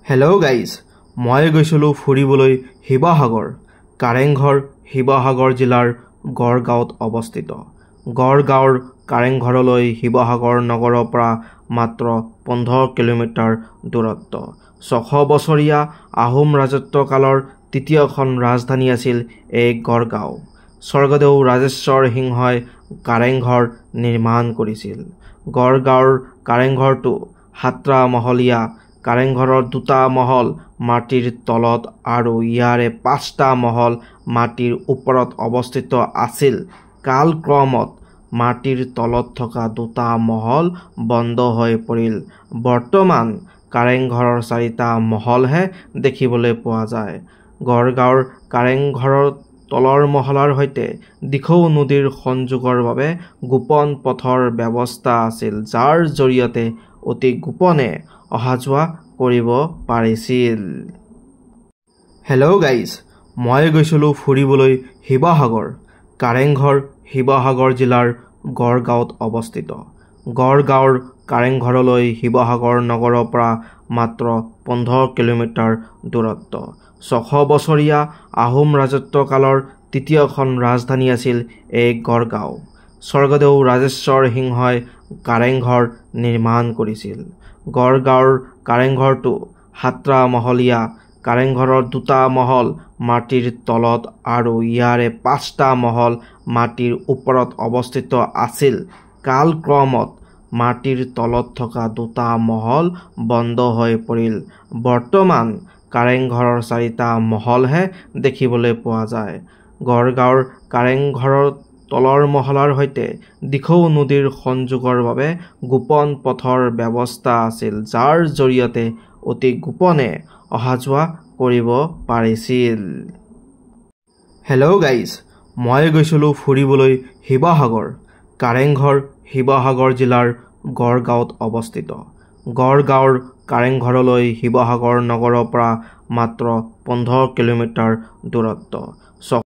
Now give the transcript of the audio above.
Hello' guys, মই গৈছিলোঁ ফুৰিবলৈ শিৱসাগৰ। কাৰেংঘৰ শিৱসাগৰ জিলাৰ গড়গাঁৱত অৱস্থিত। গড়গাঁৱৰ কাৰেংঘৰলৈ শিৱসাগৰ নগৰৰ পৰা মাত্ৰ 15 কিলোমিটাৰ দূৰত্ব। 600 বছৰীয়া আহোম ৰাজত্বকালৰ তৃতীয়খন ৰাজধানী আছিল এই গড়গাঁও। স্বৰ্গদেউ ৰাজেশ্বৰ সিংহই কাৰেংঘৰ নিৰ্মাণ কৰিছিল। গড়গাঁৱৰ কাৰেংঘৰটো সাতটা মহলীয়া। কাৰেংঘৰৰ দুটা মহল মাটিৰ তলত আৰু ইয়াৰে 5টা মহল মাটিৰ ওপৰত অৱস্থিত আছিল। কালক্ৰমত মাটিৰ তলত থকা দুটা মহল বন্ধ হৈ পৰিল। বৰ্তমান কাৰেংঘৰৰ 4টা মহলহে দেখিবলৈ পোৱা যায়। গড়গাঁৱৰ কাৰেংঘৰৰ তলৰ মহলাৰ সৈতে দিখৌ নদীৰ সংযোগৰ বাবে গোপন পথৰ ব্যৱস্থা আছিল, যাৰ জৰিয়তে অতি গোপনে অহা যোৱা কৰিব পাৰিছিল। হেল্ল' গাইজ, মই গৈছিলোঁ ফুৰিবলৈ শিৱসাগৰ। কাৰেংঘৰ শিৱসাগৰ জিলাৰ গড়গাঁৱত অৱস্থিত। গড়গাঁৱৰ কাৰেংঘৰলৈ শিৱসাগৰ নগৰৰ পৰা মাত্ৰ 15 কিলোমিটাৰ দূৰত্ব। 600 বছৰীয়া আহোম ৰাজত্বকালৰ তৃতীয়খন ৰাজধানী আছিল এই গড়গাঁও। স্বৰ্গদেউ ৰাজেশ্বৰ সিংহই কাৰেংঘৰ নিৰ্মাণ কৰিছিল। গড়গাঁৱৰ কাৰেংঘৰটো সাতটা মহলীয়া। কাৰেংঘৰৰ দুটা মহল মাটিৰ তলত আৰু ইয়াৰে 5টা মহল মাটিৰ ওপৰত অৱস্থিত আছিল। কালক্ৰমত মাটিৰ তলত থকা দুটা মহল বন্ধ হৈ পৰিল। বৰ্তমান কাৰেংঘৰৰ 4টা মহলহে দেখিবলৈ পোৱা যায়। গড়গাঁৱৰ কাৰেংঘৰৰ তলৰ মহলাৰ সৈতে দিখৌ নদীৰ সংযোগৰ বাবে গোপন পথৰ ব্যৱস্থা আছিল, যাৰ জৰিয়তে অতি গোপনে অহা যোৱা কৰিব পাৰিছিল। হেল্ল' গাইজ, মই গৈছিলোঁ ফুৰিবলৈ শিৱসাগৰ। কাৰেংঘৰ শিৱসাগৰ জিলাৰ গড়গাঁৱত অৱস্থিত। গড়গাঁৱৰ কাৰেংঘৰলৈ শিৱসাগৰ নগৰৰ পৰা মাত্ৰ 15 কিলোমিটাৰ দূৰত্ব।